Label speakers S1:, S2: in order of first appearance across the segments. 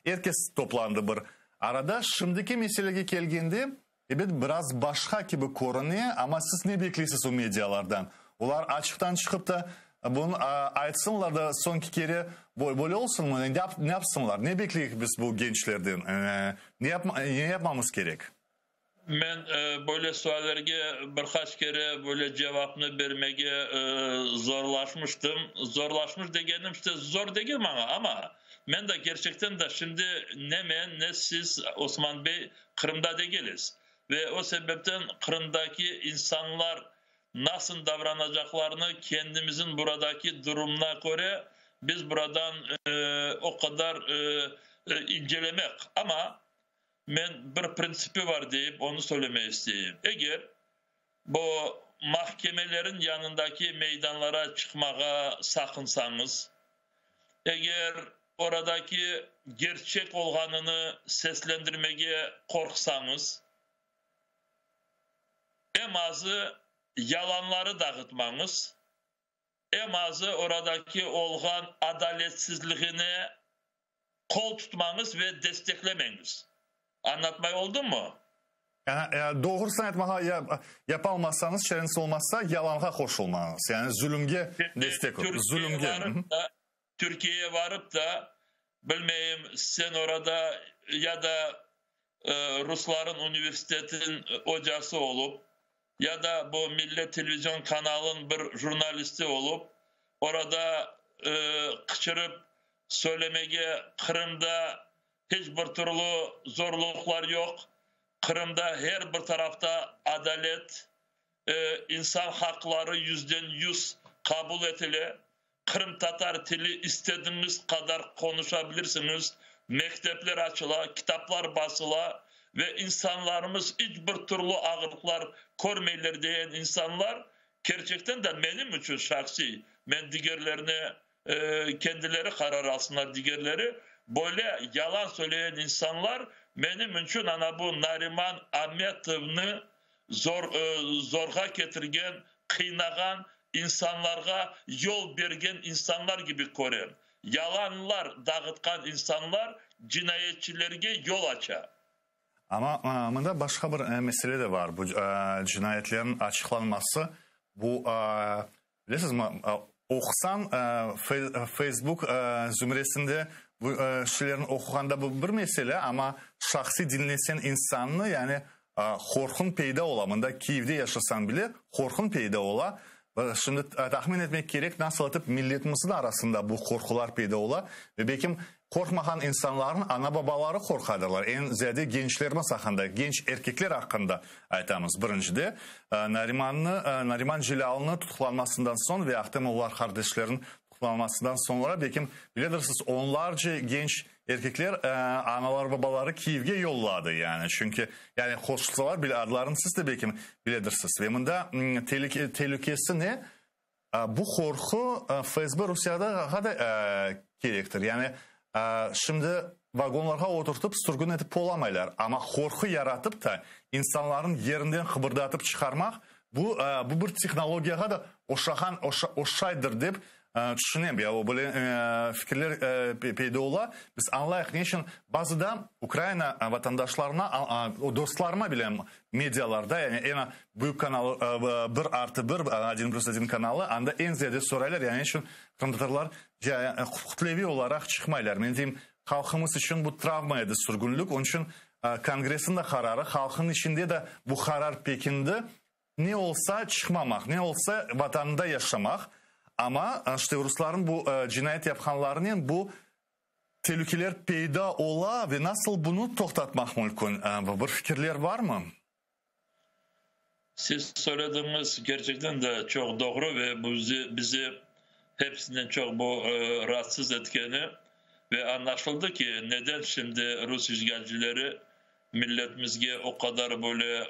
S1: Er kes toplandı bir arada. Şimdiki meselege kelgende, ebet, biraz başqa kibi körüne, amma siz ne bekleysiz o medialardan? Olar açıqtan çıqıp da bunı aytsınlar da soñki kere böyle olsunmı? Ne yapsınlar? Ne bekleyik biz bu gençlerden? Ne yapmamız kerek?
S2: Men böyle suallerge bir qaç kere böyle cevapnı bermege zorlaşmıştım. Zorlaşmış degenim, işte, zor degil maña, amma men de kerçekten de şimdi ne men, ne siz, Osman bey, Qırımda degiliz. Ve o sebepten Qırımdaki insanlar nasıl davranacaqlarını kendimizin buradaki durumına köre biz buradan o qadar incelemek. Amma Men bir printsipi var deyip, onı söylemege isteyim. Eger bu mahkemelerin yanındaki meydanlara çıqmağa saqınsañız, eger oradaki gerçek olğanını seslendirmege qorqsañız, em azı yalanları dağıtmañız, em azı oradaki olğan adaletsizliğine qol tutmañız ve desteklemeñiz. Añlatmay oldımmı?
S1: Yani, doğrusını aytmağa yapalmasañız, çareñiz olmasa, yalanğa qoşulmañız. Yani zulümge destek oluñ. Zulümge.
S2: Türkiyege varıp da, bilmeyim, sen orada ya da rusların universitetin ocası olıp, ya da bu Millet televizion kanalın bir jurnalisti olıp, orada qıçırıp söylemege Qırımda hiç bir türlü zorluqlar yoq, Qırımda her bir tarafta adalet, insan haqları 100% qabul etile, qırımtatar tili istediñiz qadar qonuşa bilirsiñiz, mektepler açıla, kitaplar basıla ve insanlarımız iç bir türlü ağırlıqlar körmeyler degen insanlar, kerçekten de menim içün şahsiy, men digerlerine kendileri qarar alsınlar digerleri, böyle yalan söylegen insanlar menim içün ana bu Nariman Ametovnı zor zorğa ketirgen, qıynağan insanlarğa yol bergen insanlar kibi körem. Yalanlar dağıtqan insanlar cinayetçilerge yol aça.
S1: Amma mında başqa bir mesele de bar, bu cinayetlerniñ açıqlanması, bu, bilesizmi, oqusañ Facebook zümresinde bu şeylerni oquğanda bu bir mesele, amma şahsiy diñleseñ insannı, yani qorqun peyda ola, mında Kiyevde yaşasañ bile qorqun peyda ola. Şimdi tahmin etmek kerek, nasıl etip milletimizniñ arasında bu qorqular peyda ola ve belkim qorqmağan insanlarnıñ ana-babaları qorqadırlar. Eñ ziyade gençlerimiz aqqında, genç erkekler aqqında aytamız. Birincide, Narimannı, Nariman Celâlnı tutuqlanmasından soñ ve Ahtemovlar qardeşleriniñ tutuqlanmasından soñra, belkim, biledirsiz, onlarca genç Erkekler analar-babaları Kiyevge yolladı, yani, çünki, yani, qoşulsalar bile adlarını siz de belki biledirsiz. Ve mında telükesi ne? Bu qorqu FSB Rusiyada da kerektir. Yani, şimdi vagonlarğa oturtıp sürgün etip olamaylar, amma qorqu yaratıp da insanların yerinden qıbırdatıp çıqarmaq, bu, bu bir tehnologiyağa da oşağan, oşaydır dep Tüşünem, ya o böyle fikirler peyda ola. Biz añlayıq, ne içün bazıda Ukraina vatandaşlarına, dostlarıma bile medialarda, yani eñ büyük kanal 1+1, odin plyus odin kanalı, anda eñ ziyade soraylar, yani ne içün qırımtatarlar kütleviy olaraq çıqmaylar. Men deyim, halqımız içün bu travma edi sürgünlik, onıñ içün Kongressniñ de qararı, halqnıñ içinde de bu qarar pekindi. Ne olsa çıqmamaq, ne olsa vatanında yaşamaq, amma işte rusların bu cinayet yapqanlarınen bu telükeler peyda ola ve nasıl bunı toqtatmaq mümkün, bir fikirler varmı?
S2: Siz söylediğiniz gerçekten de çoq doğru ve bizi, bizi hepsinden çoq bu raatsız etkeni ve anlaşıldı ki, neden şimdi rus işgalcileri milletimizge o qadar böyle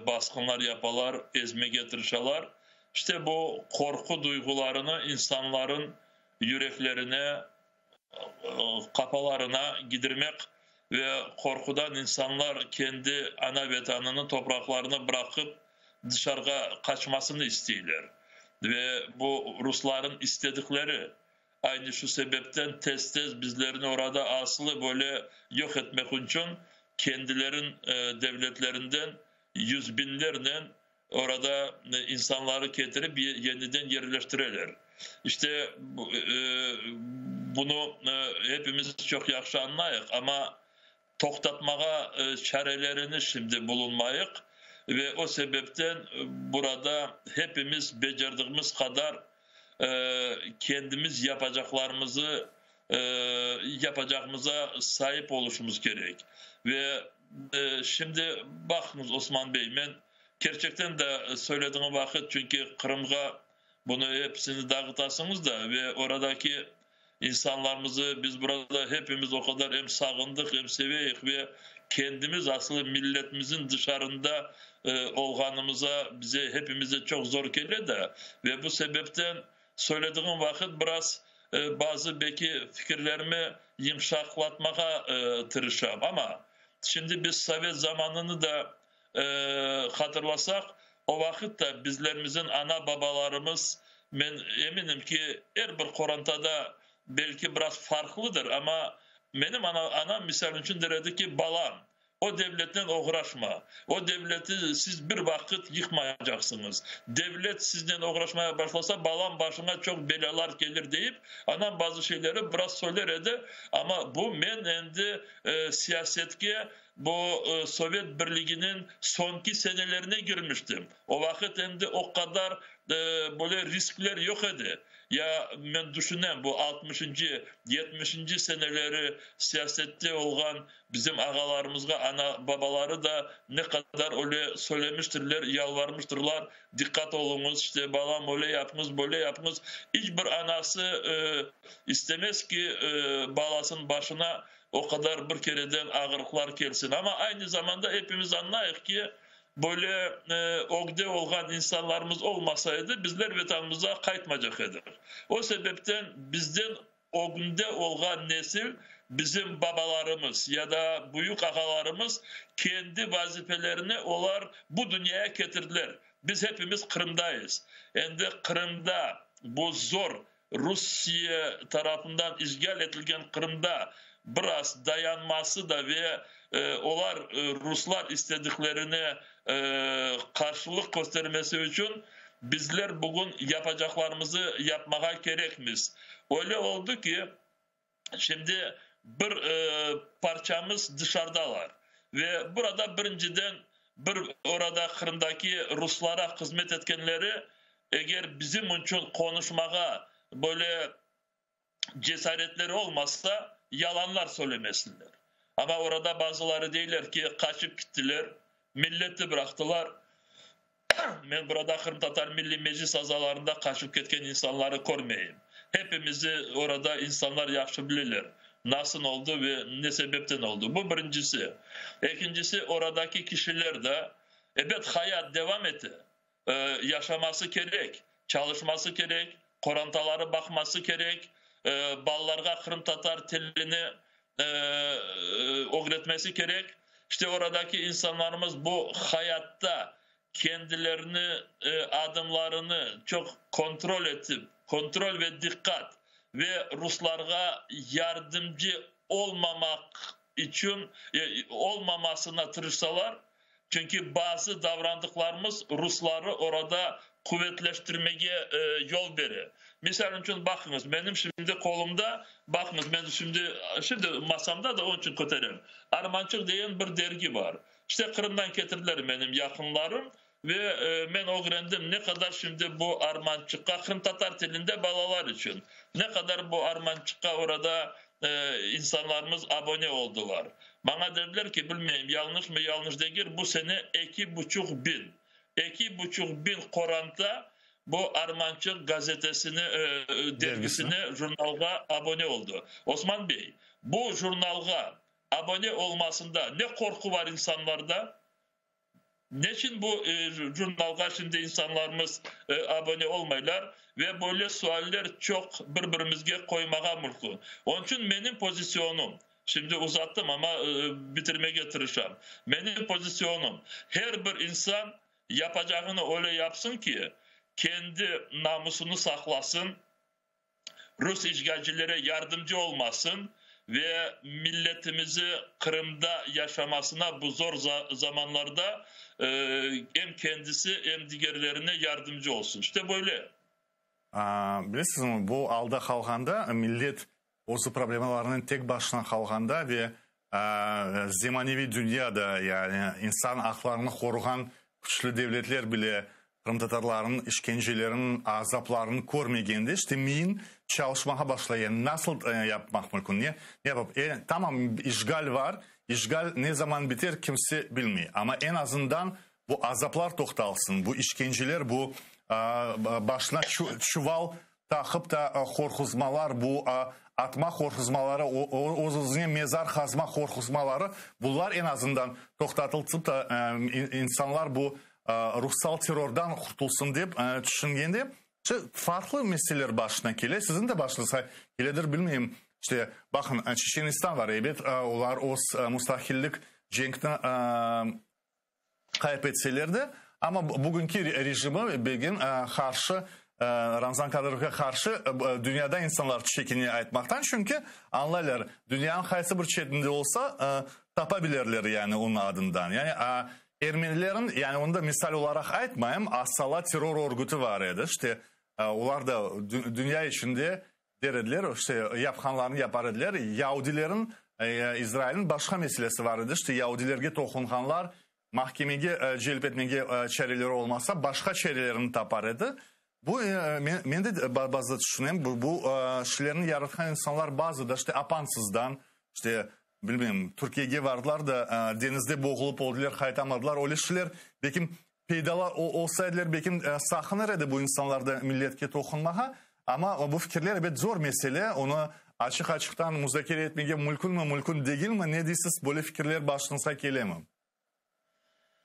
S2: basqınlar yapalar, ezmege tırışalar. İşte bu qorqu duyğularını insanların yüreklerine, qafalarına gidirmek ve qorqudan insanlar kendi ana vetanını, topraqlarını bıraqıp dışarığa qaçmasını isteyler. Ve bu rusların istedikleri. Aynı şu sebepten tez-tez bizlerni orada asılı böyle yoq etmek içün kendilerin devletlerinden yüzbinlernen orada insanları ketirip yeniden yerleştireler. İşte, bunı hepimiz çoq yahşı añlayıq, amma toqtatmağa çarelerini şimdi bulunmayıq ve o sebepten burada hepimiz becerdigimiz qadar kendimiz yapacaqlarımızı yapacağımıza saip oluşımız kerek. Ve şimdi baqıñız, Osman bey, men kerçekten de söylediğim vaqıt, çünki Qırımğa bunı episini dağıtasıñız da ve oradaki insanlarımızı biz burada hepimiz o qadar em sağındıq, em seveyik ve kendimiz aslı milletimizin dışarında olğanımıza bize hepimize çoq zor kele de ve bu sebepten söylediğim vaqıt biraz bazı belki fikirlerimi yımşaqlatmağa tırışam. Amma şimdi biz sovet zamanını da hatırlasaq, o vaqıt da bizlerimizin ana-babalarımız, men eminim ki, er bir qorantada belki biraz farqlıdır, amma menim anam, misal içün, der edi ki, balam, o devletnen oğraşma, o devleti siz bir vaqıt yıqmaycaqsıñız, devlet siznen oğraşmaya başlasa, balam, başıña çoq belâlar kelir, deyip, anam bazı şeyleri biraz söyler edi, amma bu men endi siyasetke Bu Sovet Birliginiñ soñki senelerine girmiştim. O vaqıt endi o qadar böyle riskler yoq edi. Ya men düşünem, bu altmışıncı, yetmişinci seneleri siyasette olğan bizim ağalarımızğa ana-babaları da ne qadar öyle söylemiştirler, yalvarmıştırlar, diqqat oluñız, işte, balam, öyle yapıñız, böyle yapıñız. İç bir anası istemez ki, balasınıñ başına O qadar bir kereden ağırlıqlar kelsin. Amma aynı zamanda epimiz añlayıq ki, böyle ögde olğan insanlarımız olmasa edi, bizler Vetanımıza qaytmaycaq edik. O sebepten bizden ögünde olğan nesil, bizim babalarımız ya da büyük ağalarımız kendi vazifelerini olar bu dünyaya ketirdiler. Biz hepimiz Qırımdayız. Endi Qırımda bu zor Rusiye tarafından işğal etilgen Qırımda biraz dayanması da ve olar, ruslar istediklerine qarşılıq köstermesi içün bizler bugün yapacaqlarımızı yapmağa kerekmiz. Öyle oldı ki, şimdi bir parçamız dışarıdalar ve burada birinciden bir orada Qırımdaki ruslara hızmet etkenleri eger bizim içün qonuşmağa böyle cesaretleri olmasa, yalanlar söylemesinler. Amma orada bazıları deyler ki, qaçıp kittiler, milleti bıraqtılar. Men burada Qırımtatar Milliy Meclis azalarında qaçıp ketken insanları körmeyim. Hepimizi orada insanlar yahşı bileler, nasıl oldı ve ne sebepten oldı. Bu birincisi. Ekincisi, oradaki kişiler de, ebet, hayat devam ete, yaşaması kerek, çalışması kerek, qorantaları baqması kerek, balalarğa qırımtatar tilini ögretmesi kerek. İşte oradaki insanlarımız bu hayatta kendilerini, adımlarını çoq kontrol etip, kontrol ve diqqat ve ruslarğa yardımcı olmamaq içün, olmamasına tırışsalar, çünki bazı davrandıqlarımız rusları orada quvetleştirmege yol bere. Misal içün, baqıñız, menim şimdi qolumda, baqıñız, men şimdi, şimdi masamda da, onıñ içün köterem, Armançıq degen bir dergi bar. İşte, Qırımdan ketirdiler menim yaqınlarım ve men ögrendim, ne qadar şimdi bu Armançıqqa, qırımtatar tilinde balalar içün, ne qadar bu Armançıqqa orada insanlarımız abone oldılar. Maña dediler ki, bilmeyim, yañlışmı, yañlış degil, bu sene eki buçuq biñ, 2500 qoranta bu Armançıq gazetesine, dergisine, jurnalğa abone oldı. Osman bey, bu jurnalğa abone olmasında ne qorqu var insanlarda? Neçün bu jurnalğa şimdi insanlarımız abone olmaylar? Ve böyle sualler çoq bir-birimizge qoymağa mümkün. Onıñ içün menim pozisyonım, şimdi uzattım, amma bitirmege tırışam. Menim pozisyonım, her bir insan yapacağını öyle yapsın ki, kendi namusını saqlasın. Rus işğalcilere yardımcı olmasın ve milletimizi Qırımda yaşamasına bu zor zamanlarda em kendisi, em digerlerine yardımcı olsun. İşte böyle.
S1: Bilesizmi, bu alda qalğanda, millet özü problemalarınen tek başına qalğanda ve zemaneviy dünyada, yani insan aqlarını qoruğan küçlü devletler bile qırımtatarlarnıñ işkencelerini, azaplarını körmegende, işte miyin çalışmağa başlay, yani nasıl yapmaq mümkün, ne yapıp, tamam işğal var, işğal ne zaman biter kimse bilmey, amma eñ azından Bu azaplar toqtalsın, bu işkenceler, bu başına çuval taqıp da qorquzmalar, bu atma qorquzmaları, öz-özüne mezar qazma qorquzmaları, bular eñ azından toqtatılsın da, insanlar bu ruhsal terrordan qurtulsın dep tüşüngende, farqlı meseleler başına kele, siziñ de başıñızğa keledir, bilmeyim. İşte, baqıñ, Çeçenistan var, ebet, olar öz mustaqillik cenkni qayıp etseler de, amma bugünki rejimi begin qarşı, Ramzan Kadırovğa qarşı dünyada insanlar çekine aytmaqtan, çünki añlaylar, dünyanıñ qaysı bir çetinde olsa, tapa bilirler yani onıñ adından. Yani ermenilerin, yani onı da misal olaraq aytmayım, Asala terror örgütü bar edi, işte, olar da dünya içinde der ediler, işte, yapqanlarını yapar ediler. Yaudilerin, İsrailniñ başqa meselesi bar edi, işte, yaudilerge toqunğanlar mahkemege celp etmege çareleri olmasa, başqa çarelerini tapar edi. Bu, men, men de bazıda tüşünem, bu, bu şeylerni yaratqan insanlar bazıda, işte, apansızdan, işte, bilmeyim, Türkiyege vardılar da, deñizde boğulıp oldılar, qaytamadılar, öyle şeyler, belkim, Peydalar olsa ediler, belkim, saqınır edi bu insanlar da milletke toqunmağa. Amma bu fikirler, ebet, zor mesele, onı açıq-açıqtan muzakere etmege mülkünmi, mülkün degilmi, ne deysiz, böyle fikirler başıñızğa kelemi?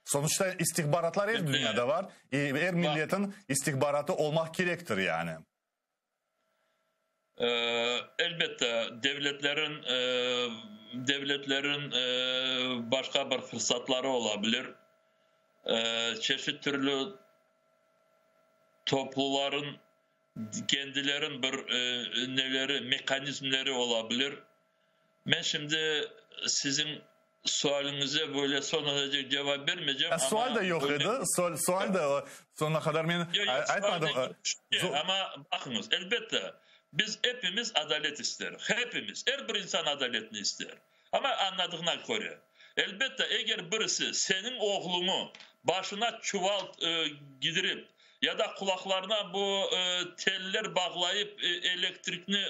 S1: Sonuçta istihbaratlar er dünyada var, er milletin istihbaratı olmaq kerektir, yani.
S2: Elbette, devletlerin devletlerin başqa bir fırsatları ola bilir. Çeşit türlü topluların kendilerin bir neleri, mehanizmleri ola bilir. Men şimdi siziñ sualiñize böyle soñuna cevap bermeycem.
S1: Sual da yoq edi. Sual da soñuna qadar men aytmadım.
S2: Amma baqıñız, elbette, biz epimiz adalet isteriz. Hepimiz, er bir insan adaletni ister. Amma añladığına köre. Elbette, eger birisi seniñ oğluñı başına çuval giydirip ya da qulaqlarına bu teller bağlayıp elektrikni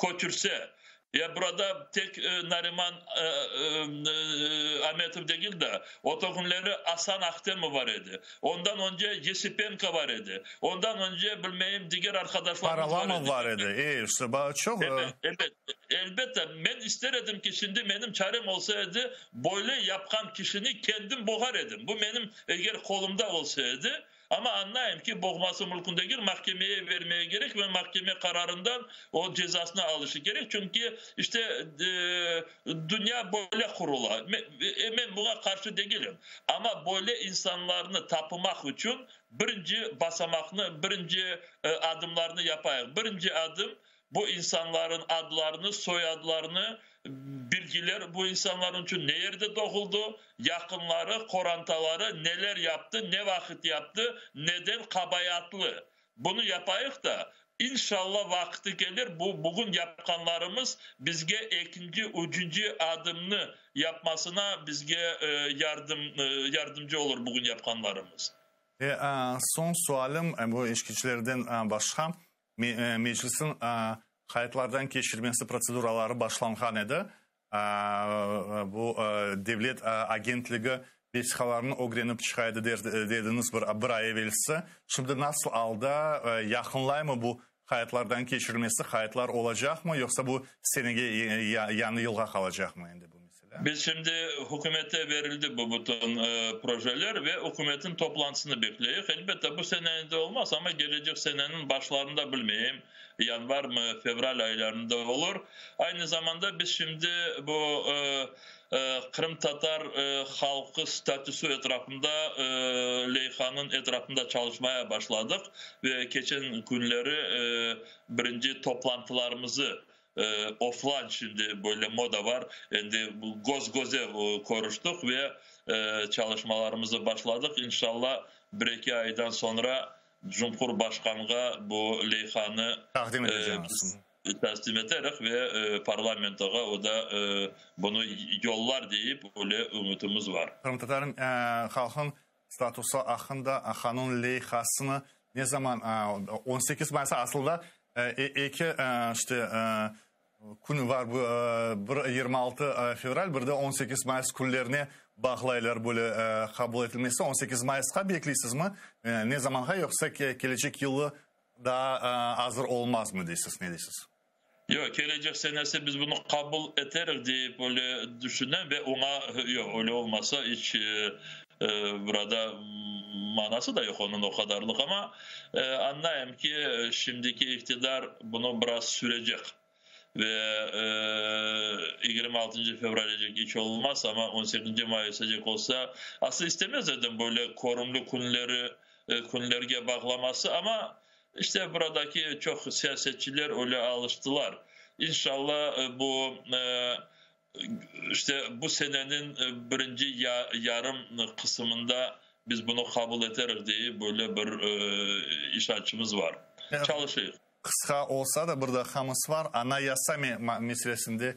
S2: köçürse, ya burada tek Nariman Ametov degil de, o künleri Asan Ahtemov bar edi, ondan önce Yesipenko bar edi, ondan önce, bilmeyim, diger arqadaşlarımız bar edi.
S1: Paralamov bar edi, e, işte, çoq.
S2: Ebet, ebet. Elbette, men ister edim ki, şimdi menim çarem olsa edi, böyle yapqan kişini kendim boğar edim. Bu menim, eger qolumda olsa edi. Amma añlayım ki, boğması mülkün degil, mahkemeye vermege kerek ve mahkeme qararından o cezasını alışı kerek. Çünki, işte, dünya böyle qurula. Men buña qarşı degilim. Amma böyle insanlarnı tapmaq içün birinci basamaqnı, birinci adımlarnı yapayıq. Birinci adım, Bu insanların adlarını, soyadlarını bilgiler, bu insanların içün ne yerde doğuldı, yaqınları, qorantaları neler yaptı, ne vaqıt yaptı, neden qabayatlı. Bunı yapayıq da, inşalla vaqıtı kelir, bu bugün yapqanlarımız bizge ekinci, üçünci adımnı yapmasına bizge yardım yardımcı olur bugün yapqanlarımız.
S1: Ve soñ sualim, bu eşkicilerden başqa, Meclisniñ qayıtlardan keçirmesi protseduraları başlanğan edi. Bu devlet agentligi vesiqalarnı ögrenip çıqa edi dediñiz bir ay evelsi. Şimdi nasıl alda, yaqınlaymı bu qayıtlardan keçirmesi, qayıtlar olacaqmı, yoqsa bu senege, yañı yılğa qalacaqmı endi bu mesele?
S2: Biz şimdi hükümete berildi bu bütün projeler ve hükümetin toplantısını bekleyik. Elbette, bu sene endi olmaz, amma gelecek seneniñ başlarında, bilmeyim, yanvar mı, fevral aylarında olur. Aynı zamanda biz şimdi bu. Qırımtatar halqı statüsü etrafında leyhanıñ etrafında çalışmaya başladıq ve keçen künleri birinci toplantılarımızı offline, şimdi böyle moda var, endi köz köze körüştik ve çalışmalarımızı başladıq. İnşallah, 1-2 aydan soñra Cumhurbaşqanğa bu leyhanı
S1: taqdim eteceñiz.
S2: Teslim eterek ve parlamentoğa o da bunı yollar deyip öyle ümütimiz var.
S1: Qırımtatar halqınıñ statusı aqqında qanun leyhasını ne zaman, 18 mayıs aslında eki işte kün var, bu bir 26 fevral, bir de 18 mayıs künlerine bağlaylar böyle qabul etilmesi. 18 mayısqa bekleysizmi? Ne zamanğa, yoqsa kelecek yılı daa azır olmazmı deysiz, ne deysiz?
S2: Yoq, kelecek senesi biz bunı qabul eterik deyip öyle düşünem ve oña yoq, öyle olmasa iç burada manası da yoq onıñ o qadarlıq, amma añlayım ki, şimdiki iqtidar bunı biraz sürecek ve 26 fevralecek iç olmaz, amma 18 mayısacaq olsa, aslı istemez edim böyle körümli künleri künlerge bağlaması, amma işte buradaki çoq siyasetçiler öyle alıştılar. İnşallah, bu işte bu seneniñ birinci yarım qısmında biz bunı qabul eterik deyip böyle bir işançımız var. Çalışayıq.
S1: Qısqa olsa da bir daqqamız var. Anayasa meselesinde.